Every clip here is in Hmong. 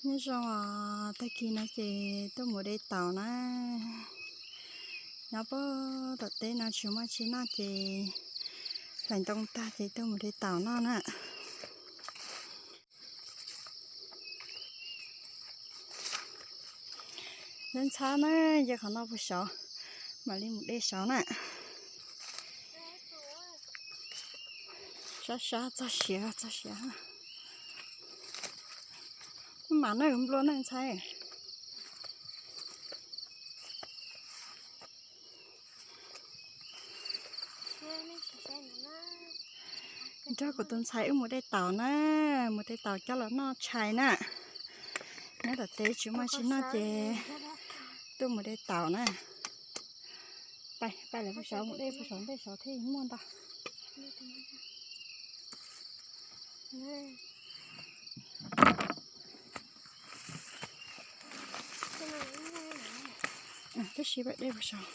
Nyob zoo os, tag kis no ces tuaj mus de taum na. Nyob puag tom teb no tsis muaj tsi noj ces hlais ntoo tag ces tuaj mus de taum noj na. Ntxhab ntxhab na, nce qhov no puag saud, mam li mus de saud na. Sab sab txog siav txog siav. Mam na nplua na ntxhais. Nrog kuv tus ntxhais wb mus de taum na, mus de taum coj los noj tshais na. Nyob tom teb tsis muaj tsi noj ces tuaj mus de taum na. Pais, pais lawv puag saud mus de puag saud ntej saud thiaj muaj ntau. Tab sis pais de puag saud.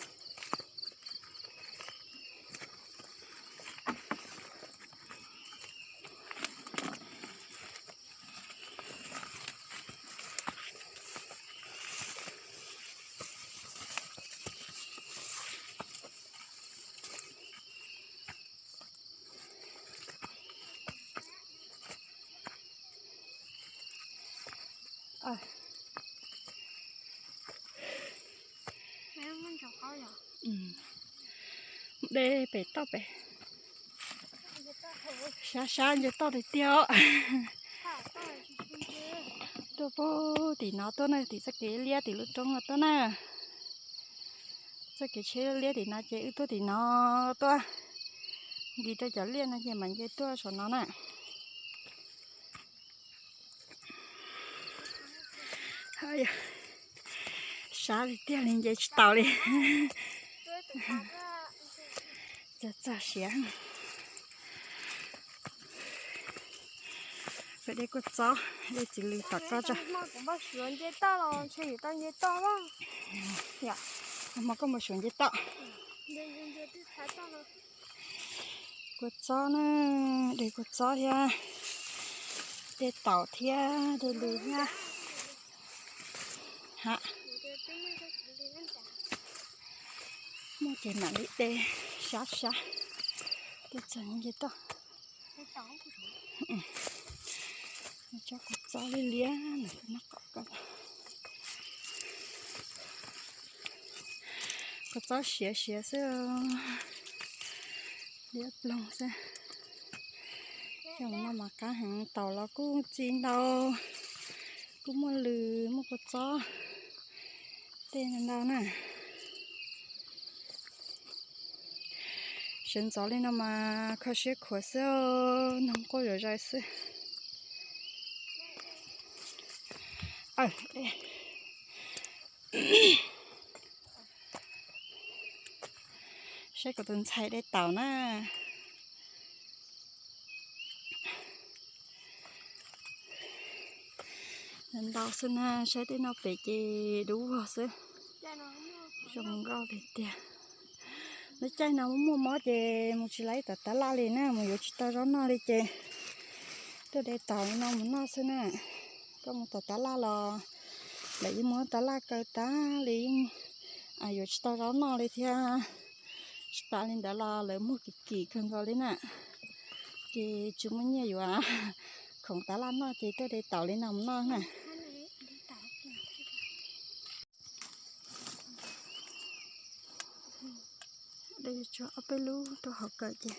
De pem toj pem. Sab sab nce toj tiag tiag. Tuaj puag tim no tuaj na, tim txoj kev liab tim lub roob no tuaj na. Txoj kev tsheb liab tim no ces wb tuaj tim no tuaj. Nkis rau cov liaj no ces mam nce tuaj saum no na. Sab tiag tiag li nce tsis taus li. Txog txog siav. Peb de kua txob, de txiv lws tom koj tso. Hmo koj mus suav nce toj. Kua txob na, de kua txob thiab, de taum thiab, de lws thiab. Ha, muaj ces mam li de sab sab, de txog nce toj. Tso kua txob liab liab no, noj qom koj. Kua txob siav siav xwb, liab ploog xwb. Cov no mas qab heev, taum los kuj txi ntau, kuj muaj lws muaj kua txob, tej ntau na. Sawv ntxov li no mas kho siab khuav xwb, noog quaj zom zaws xwb. Saib kuv tus ntxhais de taum na. Ntau xwb na, saib tej no pem ces dub vog xwb. Zoo nkauj tiag tiag. Lub caij no muaj mob ces mus tsis laib tom tab laj li na, mus yuav tsis tau zaub noj li ces tuaj de taum no mus noj xwb na. Koj mus tom tab laj los lawv yeej muab tab laj kaw tag li, yuav tsis tau zaub noj li thiab. Tsis tas li ntawd los lawv muag kim kim kawg nkaus li na. Ces tsis muaj nyiaj yuav khoom tab laj noj ces tuaj de taum li no mus noj na. De tsuag ob peb lub rau hauv kawm ces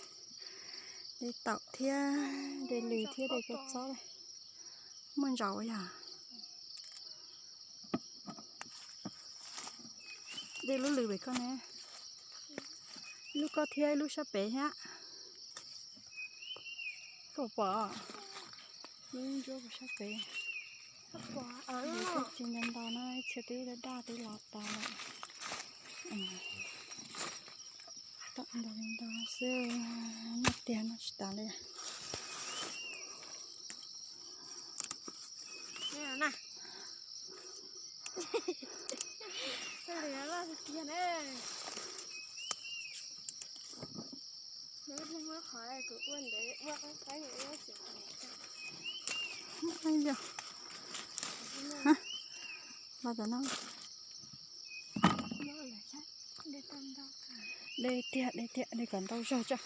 de taum thiab, de lws thiab de kua txob. Muaj ntsaum yog. De lub lws pem koj ne, lub koj thiab lub sab pem thiab. Koj pom lub ntsuab sab pem. Txi ntau ntau na, ib txhia twb daj daj twb los tas lawm. Tom ntau li ntau xwb, noj tiag noj tsis tas li. Yog, Dej tiag, dej tiag, dej kom ntau zog tso,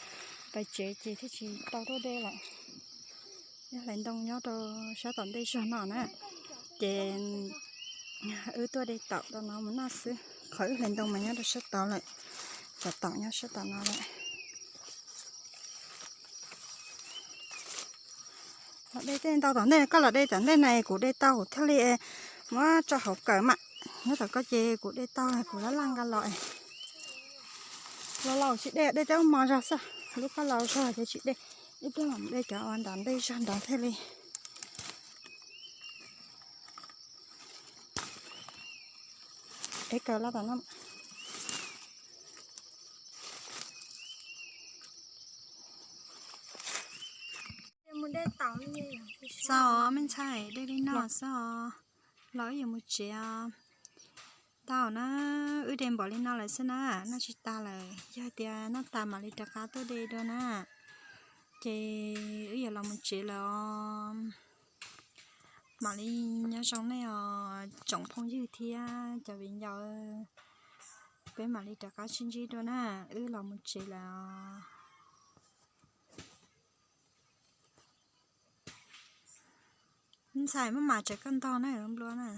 pais tsev ces thiaj tsis tau tuaj dej lawm. Nyob hlais ntoo nyob rau sab tom ntej zog no na, ces wb tuaj de taum rau no mus noj xwb. Qhov wb hlais ntoo mas nyob rau sab tod lawm, cov taum nyob sab tom no lawm. Los de tej ntau tom ntej, koj los de tom ntej na, kuv de tau kuv thiaj li muab tso hauv kawm mas. Nyob tom koj ces kuv de tau, kuv laj laj nqa los. Los laus tsis de, de tej ub mos zog xwb, lub koj laus zog ces tsis de. Ib pliag mam de cov uas nram ntej zog nrad thiaj li. Es kawm los tom no. Xav os me ntxhais, de li no xwb os, los wb yuav mus tsev os. Tau na, wb de npaum li no lawm xwb na, noj tsis tas lawm, yog tias noj tas mam li rov qab tuaj de dua na. Ces wb yuav los mus tsev lawm os. Mam li nyob zoo nej os tsoom phooj ywg thiab cov viv ncaus, peb mam li rov qab sib ntsib dua na, wb los mus tsev lawm os. Ntxhais, muab mas tsam koj ntog na, nplua na.